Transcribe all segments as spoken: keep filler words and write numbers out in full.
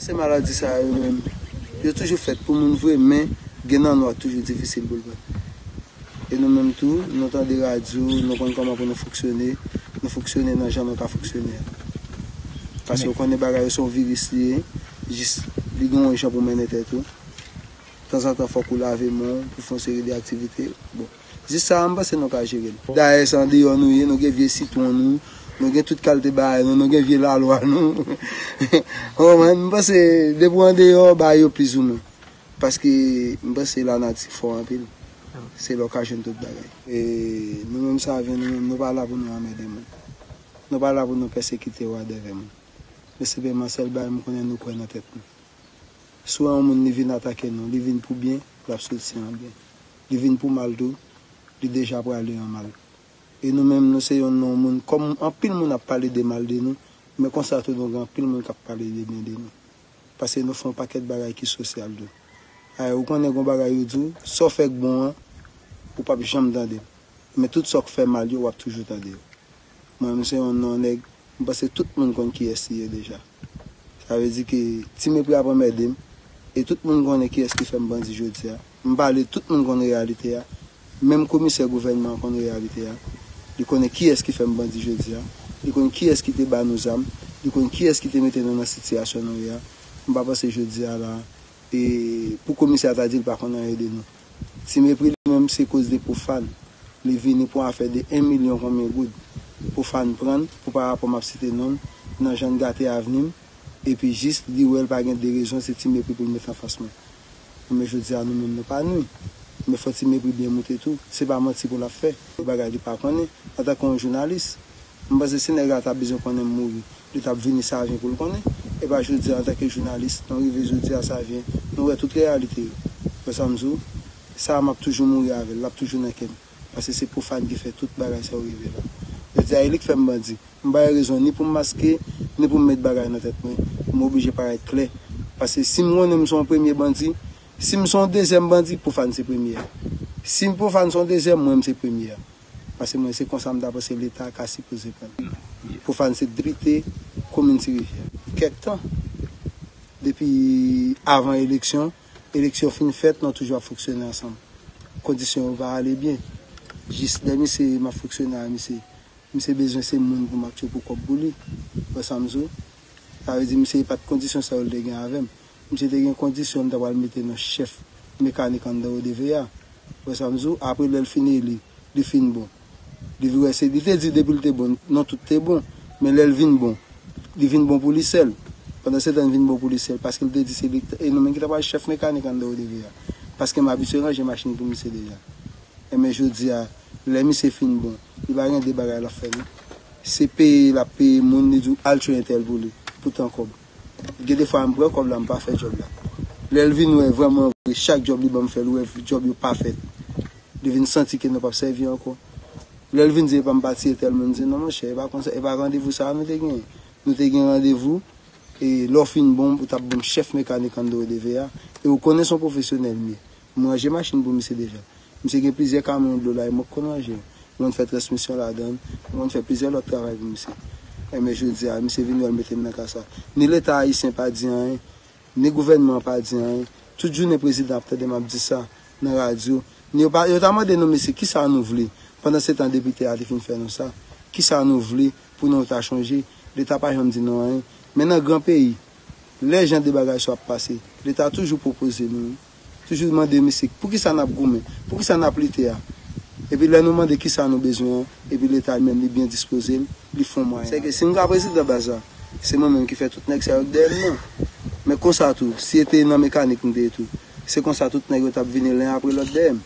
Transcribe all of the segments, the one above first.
Se maladi sa yo menm, yo toujou fèt pou moun vre, men gen nan nou a toujou difisil pou l pran. E nou menm tou, nou tande radyo, nou konn kòman pou nou fonksyone, nou fonksyone nan jan nou ka fonksyone a. Paske ou konnen bagay yo se yon viris li ye, jis li gen yon jan pou mennen tèt ou. Tanzantan fòk ou lave men w pou fè yon seri de aktivite. Bon, jis sa a, m panse nou ka jere l. Dayè, se andeyò nou ye, nou gen vye sitwon nou, nou gen tout kalite bagay nou, nou gen vye lalwa nou. Ou konprann? M panse depi w andeyò, bagay yo plizoumwen. Paske m panse lanati fò anpil. Se la w ka jwenn tout bagay. E nou menm Savyen, nou menm, nou pa la pou nou anmède moun. Nou pa la pou nou pèsekite yo a dèyè moun. Men senpleman, sèl bagay m konnen, nou kwè nan tèt nou. Si w wè yon moun li vin atake nou, li vin pou byen, l ap soti an byen. Li vin pou mal tou, li deja prale an mal. E nou menm, nou se yonn nan yon moun, kòm anpil moun ap pale de mal de nou, men konsa tou nou gen anpil moun k ap pale de byen de nou. Paske nou fè yon pakèt bagay ki sosyal tou. Ayè, ou konnen gon bagay yo di w, sa w fè k bon an, ou p ap janm tande l. Men tout sa w k fè mal yo, w ap toujou tande yo. Mwen, m se yon non nèg, m panse tout moun konn kiyès li ye deja. Sa vle di ke Ti Mepri ap anmède m, e tout moun konnen kiyès ki fè m bandi jodi a. M pale, tout moun konn reyalite a. Menm komisè gouvènman an konn reyalite a. Li konnen kiyès ki fè m bandi jodi a. Li konn kiyès ki te ba nou zam. Li konn kiyès ki te mete nou nan sitiyasyon nou ye a. M pa panse jodi a la, e pou komisè a ta di l pa konn anyen de nou. Ti Mepri li menm se koz de Pwofàn. Li vini pou afè de en milyon konbyen goud. Pwofàn pran l pou parapò m ap site non l, nan jan l gate avni m, epi jis li wè l pa gen de rezon, se Ti Mepri pou l met anfas mwen. Men jodi a nou menm nou pa nwi. Men fò Ti Mepri byen moute tou. Se pa manti pou l ap fè. Bagay li pa konnen. Antanke yon jounalis, m panse si nèg la ta bezwen konnen m mouri, li t ap vini Savyen pou l konnen. E pa jodi a, antanke jounalis, nou rive jodi a Savyen, nou wè tout reyalite yo. Wè sa m di w? Sa a m ap toujou mouri avè l, l ap toujou nan kè m. Paske se Pwofàn ki fè tout bagay sa yo rive la. Jodi a, e li k fè m bandi. M pa gen rezon ni pou m maske, ni pou m met bagay nan tèt mwen. M oblije parèt klè. Paske si m konnen m se yon premye bandi, si m se yon dezyèm bandi, Pwofàn se premye a. Si Pwofàn se yon dezyèm, mwen m se premye a. Paske mwen se konsa m ta panse Leta ka sipoze pran l. Pwofàn se depite komin Ti Rivyè. Kèk tan, depi avan eleksyon, eleksyon fin fèt, nou toujou ap fonksyone ansanm. Kondisyon yo pa ale byen. Jis lè misye, m ap fonksyone a misye, misye bezwen se moun pou m ap tchwe pou kòb pou li. Wè sa m di w? Sa vle di misye pa t kondisyon sa yo l te gen avè m. Misye te gen kondisyon m ta pral mete nan chèf mekanik anndan O D V A. Wè sa m di w? Apre lè l fin eli, li fin bon. Li vin wè se, li te di depi l te bon, non tout te bon. Men lè l vin bon, li vin bon pou li sèl. Pandan se tan l vin bon pou li sèl, paske l te di se li k t-, e nou menm ki ta pral chèf mekanik anndan O D V A. Paske m abitye ranje machin pou misye deja. Enben jodi a, lè misye fin bon, li pa gen de bagay l ap fè non. Se peye l ap peye moun, li di w al tchwe entèl pou li, pou tan kòb. Gen de fwa m pran kòb la, m pa fè djòb la. Lè l vin wè vrèman vre, chak djòb li ban m fè l, ou wè djòb yo pa fèt. Li vin santi ke nou p ap sèvi ankò. Lè l vin di epa m pati entèl, mwen di non monchè, e pa konsa, e pa randevou sa a nou te genyen. Nou te gen randevou, e lè w fin bon, ou t ap ban m chèf mekanik anndan O D V A, e ou konnen se yon pwofesyonèl m ye. M ranje machin pou misye deja. Misye gen plizyè kamyon dlo la, e mwen k konn ranje yo. Mwen fè transmisyon ladan l, mwen fè plizyè lòt travay pou misye. Enben jodi a, misye vin wè l mete m nan ka sa. Ni Leta ayisyen pa di anyen, ni gouvènman an pa di anyen. Tout jounen prezidan ap tande m ap di sa nan radyo. Ni yo pa, yo ta mande nou, mesye, kisa nou vle? Pandan se tan depite a te fin fè nou sa. Kisa nou vle pou nou ta chanje? Leta pa janm di nou anyen. Men nan gran peyi, lè jan de bagay sa ap pase, Leta toujou pwopoze nou, toujou mande misye, poukisa n ap goumen? Poukisa n ap lite a? Epi lè nou mande kisa nou bezwen an, epi Leta li menm li byen dispoze l, li fè yon mwayen. Sèke si m ka prezidan baz la, se mwen menm ki fè tout nèg sa yo k dèyè m nan. Men konsa tou, si e te nan mekanik m te ye tou, se konsa tout nèg yo t ap vini len apre lòt dèyè m.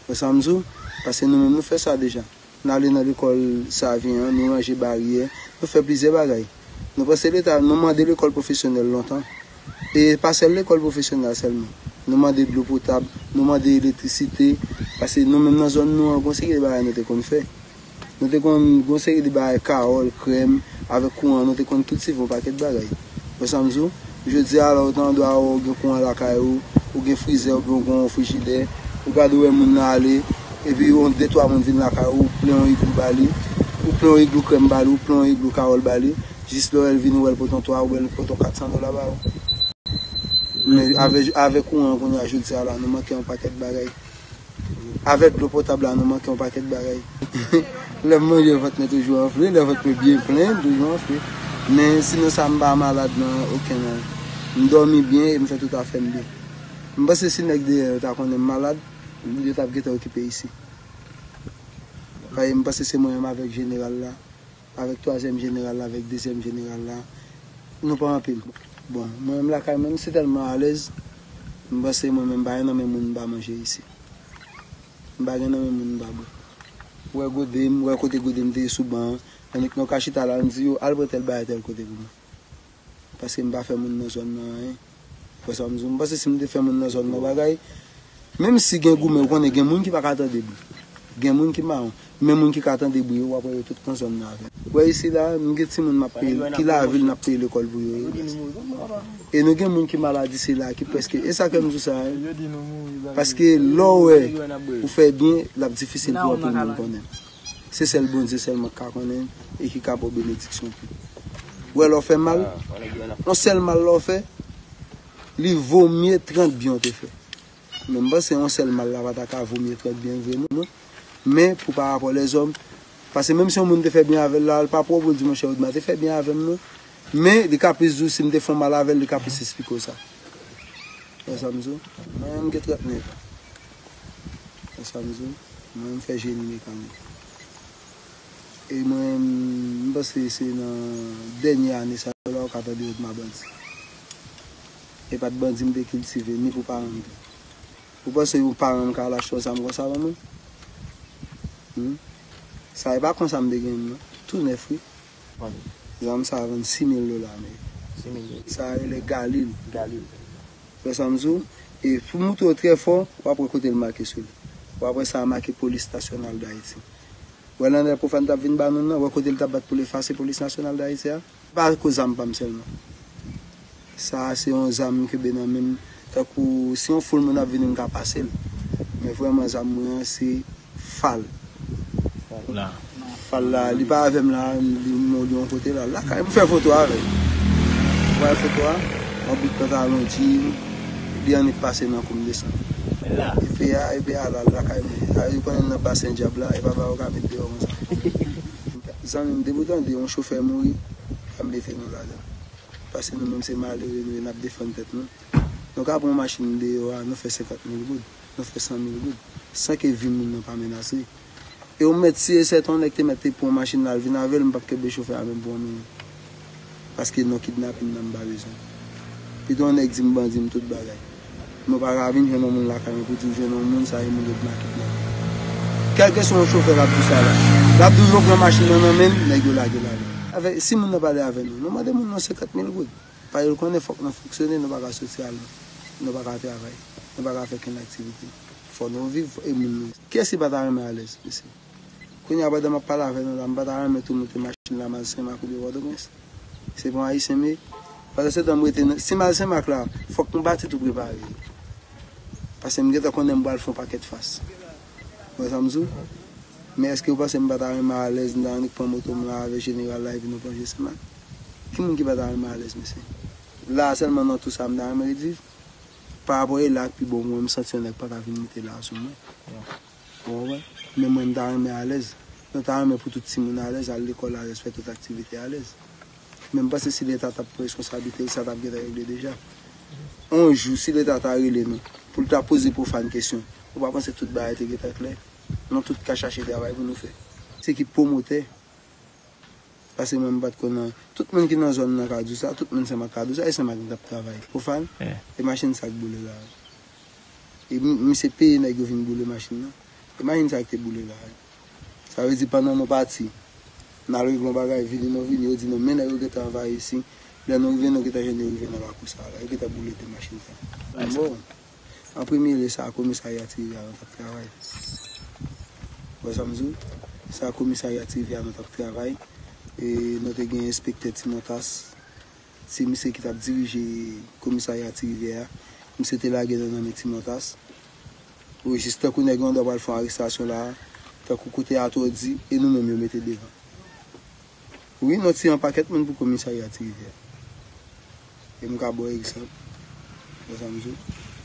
Wè sa m di w? Paske nou menm nou fè sa deja. Nou ale nan lekòl Savyen an, nou ranje baryè, nou fè plizyè bagay. Nou panse Leta, nou mande lekòl pwofesyonèl lontan. E pa sèl lekòl pwofesyonèl sèlman. Nou mande dlo potab, nou mande elektrisite, paske nou menm nan zòn nou an, gon seri de bagay nou te konn fè. Nou te konn gon seri de bagay, kawòl, krèm, avèk kouran, nou te konn kiltive yon pakèt bagay. Wè sa m di w? Jodi a la, ou ta andwa ou gen kouran lakay ou, ou gen frizè oubyen ou gen yon frijidè, ou gade ou wè moun nan ale, epi yon de twa moun vin lakay ou, ou plen yon iglou ba li, ou plen yon iglou krèm ba li, ou plen yon iglou kawòl ba li, jis lè w wè l vini, ou wè l pote yon twa, ou wè l pote yon kat san dola ba ou. Men avè, avè kouran kounye a jodi a la, nou manke yon pakèt bagay. Avè dlo potab la, nou manke yon pakèt bagay. Lè m manje, vant mwen toujou anfle, lè vant mwen byen plen, toujou anfle. Men sinon sa, m pa malad nan okenn. M dòmi byen e m fè tout afè m byen. M panse si nèg deyò yo ta konnen m malad, yo t ap gentan okipe isi. Paske m panse se mwen menm avèk jeneral la, avèk twazyèm jeneral la, avèk dezyèm jeneral la. Nou pa anpil. Bon, mwen menm lakay mwen, m si tèlman alèz, m panse mwen menm m pa gen nan men moun m pa manje isi. M pa gen nan men moun m pa bwè. Ou wè gode m, ou wè kote gode m te ye sou ban an, annik nou ka chita la, m di yo, al pran tèl bagay tèl kote pou mwen. Paske m pa fè moun nan zòn nan anyen. Ou wè sa m di w? M panse si m te fè moun nan zòn nan bagay, menm si gen goumen, ou konnen gen moun ki pa ka tande bri. Gen moun ki mawon. Men moun ki ka tande bri yo, w ap wè yo tout nan zòn nan avè m. Ou wè isi la, nou gen timoun m ap peye, ki lavil n ap peye lekòl pou yo ye. E nou gen moun ki malad isi la, ki prèske, e sa k fè m di w sa, wi. Paske lè w wè ou fè byen, l ap difisil pou anpil moun konnen. Se sèl Bondye sèlman k ka konnen e ki ka ba w benediksyon tou. Ou wè lè w fè mal, yon sèl mal lè w fè, li vo mye trant byen w te fè. Men m panse yon sèl mal la pa ta ka vo mye trant byen vre non. Men pou parapò lèzòm, paske menm si yon moun te fè byen avè l la, l pa pwòp pou l di, monchè, Odma te fè byen avè m non. Men li ka plis di w si m te fè yon mal avè l, li ka plis esplike w sa. Wè sa m di w? Mwen menm m gen trant nèf an. Wè sa m di w? Mwen menm m fè jeni mekanik. E mwen menm, m panse se nan dènye ane sa yo la ou ka tande Odma bandi. E pa t bandi m te kiltive, ni pou paran m tou. Ou panse yon paran m ka al achte yon zam konsa ban mwen? Hmm? Sa e pa konsa m te gen l non. Tou nèf wi. Zam sa a vann sis mil dola ameriken. Sa a rele Galil. Wè sa m di w? E pou moutre w trè fò, w ap wè kote l make sou li. W ap wè sa a make Polis Nasyonal d Ayiti. Wè lè Nèl Pwofàn t ap vin ba nou nan, wè kote l t ap bat pou l efase Polis Nasyonal d Ayiti a? Pa akoz zam pa m sèlman. Sa a se yon zam m kenbe nan men m. Tankou si yon foul moun ap vini, m ka pase l. Men vrèman zam mwen an se Fal. Fal la, li pa avè m la, li, li yon kote la. Lakay m fè foto avè l. Ou wè foto a? Yon bout pantalon djin, li annik pase nan kou m desann. Epi a, epi a la, lakay mwen. A, yo konnen nan basen dyab la, e pa bagay ou ka met deyò konsa. Zanmi m, depi w tande yon chofè mouri, pa mete nou ladan l. Paske nou menm se malere nou ye, n ap defann tèt nou. Nou ka pran yon machin deyò a, nou fè senkant mil goud, nou fè san mil goud, san ke vi moun nan pa menase. E ou mèt si e sèten yon nèg te mèt te pran yon machin la, l vin avè l, m p ap kenbe chofè a menm pou yon minit. Paske non kidnapin nan m pa bezwen. Pito yon nèg di m bandi m tout bagay. Nou pa ka vin jwenn yon moun lakay mwen pou di w jwenn yon moun sa e moun yo t make nan. Kèlkeswa yon chofè k ap di w sa la, l ap di w yo pran machin nan nan men l, nèg yo lage l ale. Avè, si moun nan pale avè nou, nou mande moun nan senkant mil goud. Paske l konnen fòk nou fonksyone, nou pa ka soti al, nou pa ka travay, nou pa ka fè kenn aktivite. Fò nou viv e moun nou. Kiyès ki pa ta renmen alèz, mesye? Kounye a pandan m ap pale avè nou la, m pa ta renmen tou moute machin la m al Senmak oubyen Pòtoprens. Se pa yon Ayisyen m ye. Pandan se tan m rete nan, si m al Senmak la, fòk m pati tou prepare. Paske m gentan konnen m pral fè yon pakèt fas. Ou wè sa m di w? Men èske w panse m pa ta renmen alèz, m ta annik pran moto m la avè jeneral la epi nou plonje Senmak? Ki moun ki pa ta renmen alèz, mesye? La sèlman nan tou sa m ta renmen ret viv. Pa rapò e la k pi bon pou mwen, m santi yon nèg pa ta vin mete la sou mwen. Ou konprann? Men mwen, m ta renmen alèz. Nou ta renmen pou tout timoun alèz, al lekòl alèz, fè tout aktivite alèz. Men m panse si Leta t ap pran responsablite l, sa t ap gentan regle deja. On jou, si Leta ta rele nou, pou l ta poze Pwofàn kesyon, ou pa panse tout bagay te gentan klè? Nou tout ka chache travay pou nou fè. Se ki pwomotè, paske mwen m pa t konn nan, tout moun ki nan zòn nan ka di w sa, tout moun Senmak ka di w sa, e Senmak ki t ap travay. Pwofàn, e machin sa k boule la. E m- misye peye nèg yo vin boule machin nan. E machin sa ki te boule la. Sa vle di pandan nou pati, n al regle yon bagay, vini nou vini, yo di nou men nèg yo gentan anvayi isi. Lè nou rive, nou gentan jwenn yo rive nan lakou sa la. Yo gentan boule de machin sa. Bon, an premye lye, sa komisarya Ti Rivyè a nou t ap travay. Ou wè sa m di w? Sa komisarya Ti Rivyè a nou t ap travay. E nou te gen enspektè Ti Montas. Se misye ki t ap dirije komisarya Ti Rivyè a. Misye te lage nou nan men Ti Montas. Wi, jis tankou nèg yo andwa pral fè yon arestasyon la a, tankou kote atòdi, e nou menm yo mete devan. Wi, nou tiye yon pakèt moun pou komisarya Ti Rivyè. E m ka ba w egzanp. Ou konprann sa m di w?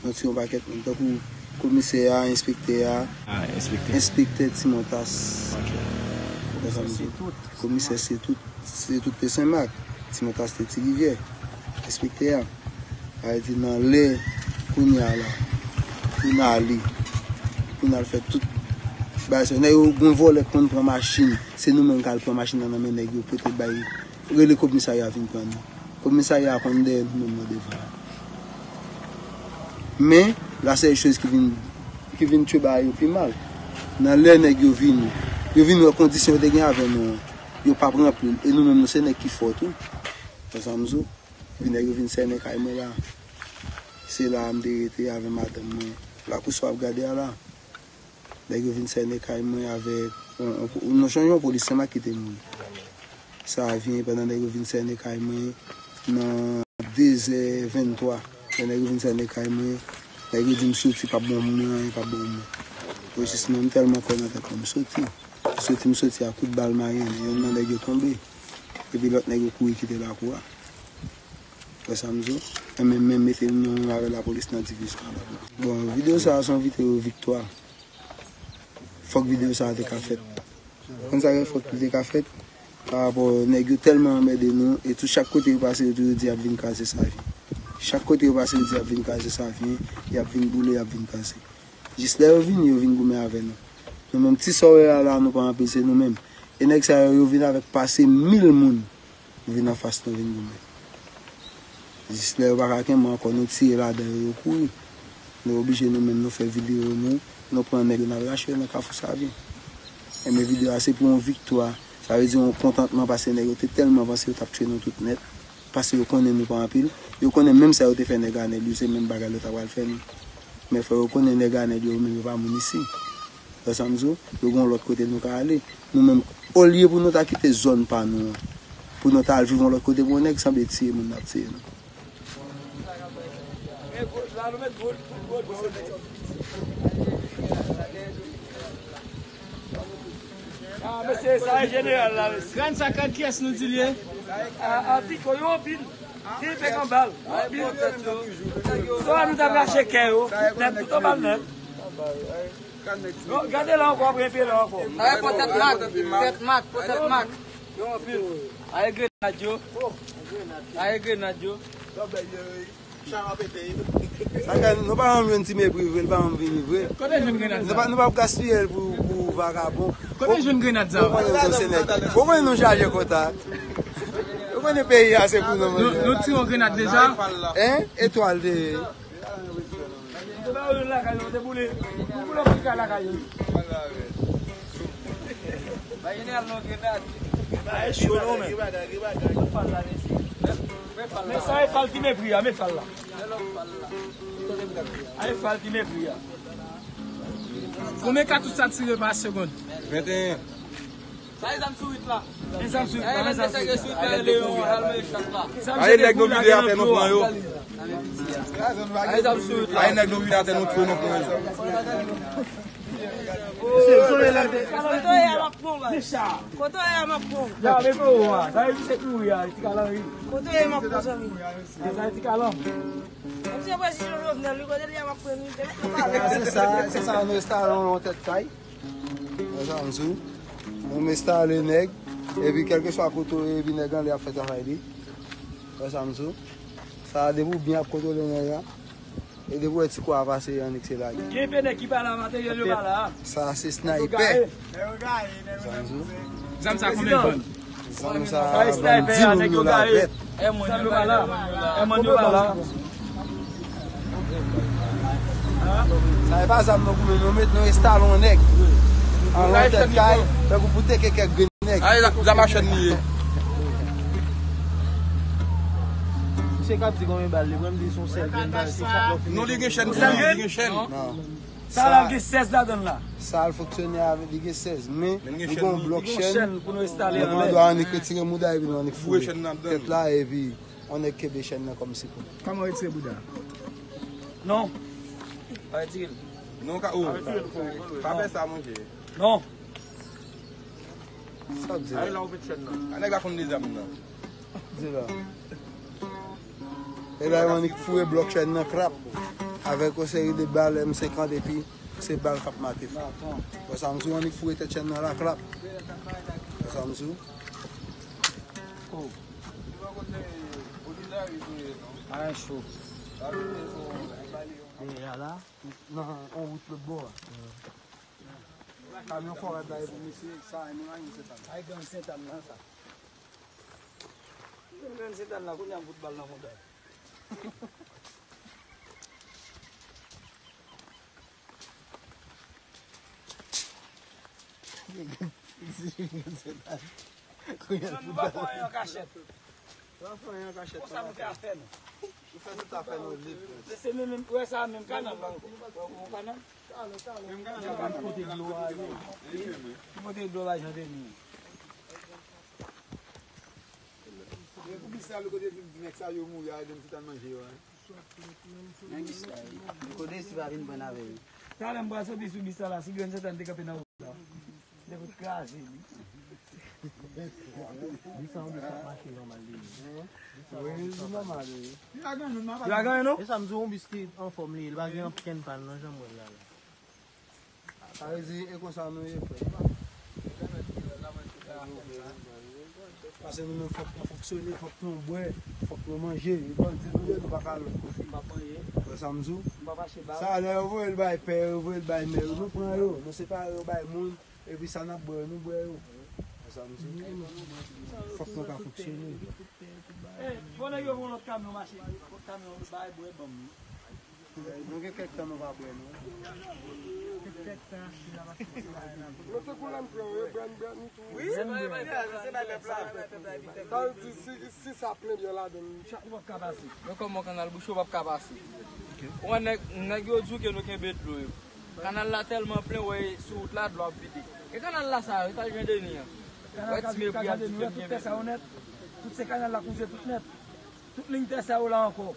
Nou tiye yon pakèt moun, tankou komisè a, enspektè a, Ah, enspektè. Enspektè Ti Montas. Ok. Ou konprann sa m di w? Komisè se tout, se tout te Senmak. Ti Montas te Ti Rivyè. Enspektè a. Sa vle di nan lè kounye a la, pou n ale, pou n al fè tout bagay sa yo. Nèg yo, gon vòlè k konn pran machin, se nou menm k al pran machin nan nan men nèg yo, pote bay, rele komisarya vin pran nou. Komisarya a konn dèyè nou menm nan devan. Men, la sèl choz ki vin, ki vin tchwe bagay yo pi mal. Nan lè nèg yo vini, yo vin wè kondisyon yo te gen avè nou an, yo p ap ranpli l, e nou menm nou se nèg ki fò tou. Konprann sa m di w? Epi nèg yo vin sènen kay mwen la. Se la a m te rete avè madanm mwen. Lakou sa w ap gade a la. Nèg yo vin sènen kay mwen avèk yon, yon, yon, non, se yon polis Senmak ki te mouri. Sa vyen pandan nèg yo vin sènen kay mwen nan de zè venntwa. Lè nèg yo vin sènen kay mwen, nèg yo di m soti, p ap ban m anyen, p ap ban m anyen. Wi, jisman, m tèlman kwè nan tèt mwen, m soti. M soti, m soti a kout bal Mayenne. Yonn nan nèg yo tonbe. Epi lòt nèg yo kouri kite lakou a. Wè sa m di w? Enben, men mete m nan menm avè lapolis nan divizyon an lapolis. Bon, videyo sa a se yon videyo viktwa. Fòk videyo sa a te ka fèt. Konn sa fè fòk li te ka fèt? Pa rapò nèg yo tèlman anmède nou, e tou chak kote yo pase, yo toujou di y ap vin kraze Savyen. Chak kote yo pase, yo di y ap vin kraze Savyen, y ap vin boule, y ap vin kraze. Jis lè yo vini, yo vin goumen avè nou. Nou menm, ti sa w wè a la, nou pa anpil, se nou menm. E nèg sa yo, yo vin avèk pase mil moun. Vin anfas nou vin goumen. Jis lè yo pa ka kenbe ankò, nou tire ladan yo, yo kouri. Nou oblije nou menm, nou fè videyo nou, nou pran nèg yo, n al rache yo nan Kafou Savyen. Enben videyo a se pou yon viktwa, sa vle di yon kontantman, paske nèg yo te tèlman panse yo t ap tchwe nou tout nèt, paske yo konnen nou pa anpil, yo konnen menm sa yo te fè nèg Anèl yo, se menm bagay yo ta pral fè nou. Men fò yo konnen nèg Anèl yo, yo menm yo pa moun isi. Wè sa m di w? Yo gen yon lòt kote nou ka ale. Nou menm, olye pou nou ta kite zòn pa nou an, pou nou ta al viv yon lòt kote, pou yon nèg sanble tiye moun n ap tiye nou. Ah, mesye, sa e jeneral la, mesye. Grann sa, gad kiyès nou di l ye? Ah, ah, piko yo anpil. Ki pèk anba l. Anpil. Swa nou t ap rache kè yo, nèt tout anba l nèt. Gade la ankò, ap repe la ankò. Sa e pòtèt mak, tèt mak, pòtèt mak. Yo anpil. Aye grenad yo. Aye grenad yo. Sa fè nou pa janm jwenn ti mepri vre, li pa janm vini vre. Kote jwenn grenad sa? Nou pa, nou pa gaspiye l pou, pou vagabon. Kote jwenn grenad sa? Ou konnen nou se nèg. Ou konnen nou chaje kontak. Ou konnen peyi a se pou nou. Nou, nou tire yon grenad deja. Hein? Etwal te. Yo ba yo lakay yo, te boule. Yo boule yon ti kay lakay yo. Ba jeneral non grenad. Ba e cho non men. Men sa e fal ki mepri a, men fal la. A e fal ki mepri a. Konbyen katouch sa tire pa segonn? Venteyen. Sa e zam sou rit la. E zam sou rit la, e zam sou rit la. Aye nèg nou vide atè nou pran yo. Aye zam sou rit la. Aye nèg nou vide atè nou tchwe nou pran yo. Kote w ye a m ap pran w. Kote w ye a m ap pran w. Ya, men pou ou a. Sa e misye kouri a, ti kalanri. Kote w ye m ap pran zanmi. Sa e ti kalanri. Misye presi Jovenel, wi, kote l ye a m ap pran l, wi. Se sa, se sa, nou enstale yon tèt kay. Wè sa m di w? Nou enstale nèg, epi kèlkeswa kote w ye, epi nèg anlè ap fè travay li. Wè sa m di w? Sa a depi w byen ap kontwole nèg la, e depi w wè ti kwa a pase, annik se lage. Gen pe nèg ki pa la, materyèl yo pa la. Sa a se snaypè. Wè sa m di w? Zam sa konbyen vann? Zam sa a vann di moun dola vèt. Zam yo pa la. Sa e pa zam nou goumen, nou met, nou enstale yon nèg. An yon tèt kay, tankou pou teke kèk grenn nèg. Ay, la, la machann li ye. Misye k ap di konbyen bal li pran, m di se yon sèl grenn bal, se chak lè w fin. Non, li gen chèn, li gen chèn. Non. Sa la gen sèz ladan l la. Sa l fonksyone avèk, li gen sèz, men li gen yon blòk chèn. Li gen chèn pou nou enstale anlè. Nou pa dwe annik retire mouda epi nou annik foure tèt la epi yon nèg kenbe chèn nan kòm sipò. Kòman retire bouda? Non. Pa retire l. Non, ka, oh. Pa fè sa, monchè. Non. Sa w di la? Ay, la ou met chèn nan. A nèg la konn de zam nan. Di la. E la, yo annik foure blòk chèn nan krap avèk yon seri de bal M senkant epi se bal k ap mate fè. Wè sa m di w, annik foure tèt chèn nan la krap. Wè sa m di w. Oh. Bagay cho. Deja la, nan yon wout lòt bò a. Kamyon fò rad la e pou misye, sa, e nou la, nou se sa. Ay, gang Sentàn nan, sa. Menm se dan la, kounye a m fout bal nan monday. Kounye a m fout bal. Nou pa fè anyen an kachèt. Nou pa fè anyen an kachèt. Konsa nou fè afè nou. Nou fè tout afè nou lib. Se, se menm, menm, wè sa menm kanal la. Wè, wè kanal. Menm kanal la. Ki kote dlo a ye? Ki kote dlo a, Jan Deni? E pou ki sa lè kote di nèg sa yo mouri a, gen ti tan manje yo a. Nan bis la, wi. Lè kote si pa vin pran avè yo. Talè m pral soti sou bis la, la, si grenn Sentàn te kanpe nan wout la. Nèg ou kraze li. Bis sa yon bis k ap mache nòmal li ye. Wi, li nòmal, wi. Li pa gen anyen non. E sa m di w, yon bis ki anfòm li ye, li pa gen okenn pàn non, jan m wè l la, la. Sa vle di, e konsa nou ye, frè. Paske nou menm fòk nou fonksyone, fòk nou bwè, fòk nou manje. E bandi nou ye, nou pa ka al lòt kote. Wè sa m di w? Sa, lè yo voye l bay pè, yo voye l bay mè yo, nou pran yo, nou separe yo bay moun, epi sa n ap bwè yo, nou bwè yo. Wè sa m di w? Fòk nou ka fonksyone. Bon, nèg yo voye lòt kamyon mache, lòt kamyon bay bwè ban m. Nou gen kèk tan nou pa bwè, non. Nou te kou lè n pran, yo bwè n bwè nou tou. Wi, se pa, se pa pèp la. Sa vle di, si, si sa plen byè ladan l, chak nou p ap ka pase. Men kòman kanal bouche, w p ap ka pase. Ou wè nèg, nèg yo di w ke nou kenbe dlo yo. Kanal la tèlman plen, wè, sou wout la, dlo ap vide. E kanal la sa, yo t al Jan Deni an. Kanal ka vide, ka Jan Deni, wè tout tè sa yo nèt. Tout se kanal la kouze tout nèt. Tout liy tè sa yo la ankò.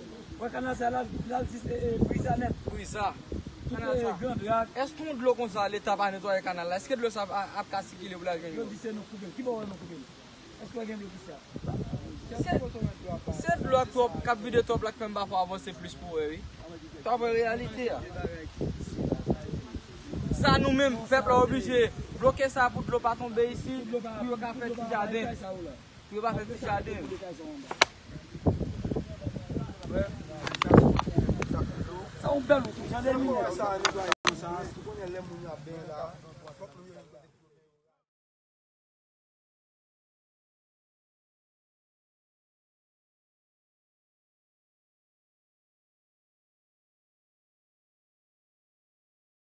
Wè kanal sa la, l al jis, e, e, Briza nèt. Briza. Tout, e, Grand Rak. Èske yon dlo konsa, Leta pa netwaye kanal la, èske dlo sa ap, ap ka sikile pou l al jwenn yo? Yo di se nou koupe l. Ki bò wè nou koupe l? Èske w gen dlo ki sa? Se, se dlo ak twòp, k ap vide twòp la k fè m pa fè avanse plis pou wè, wi. Sa vre reyalite a. Sa nou menm, pèp la oblije bloke sa pou dlo pa tonbe isit, pou yo ka fè ti jaden. Pou yo pa fè ti jaden. Sa yon bèl wout, jan de minèt. Sa netwaye konsa, si w konnen lè moun yo ap benyen la.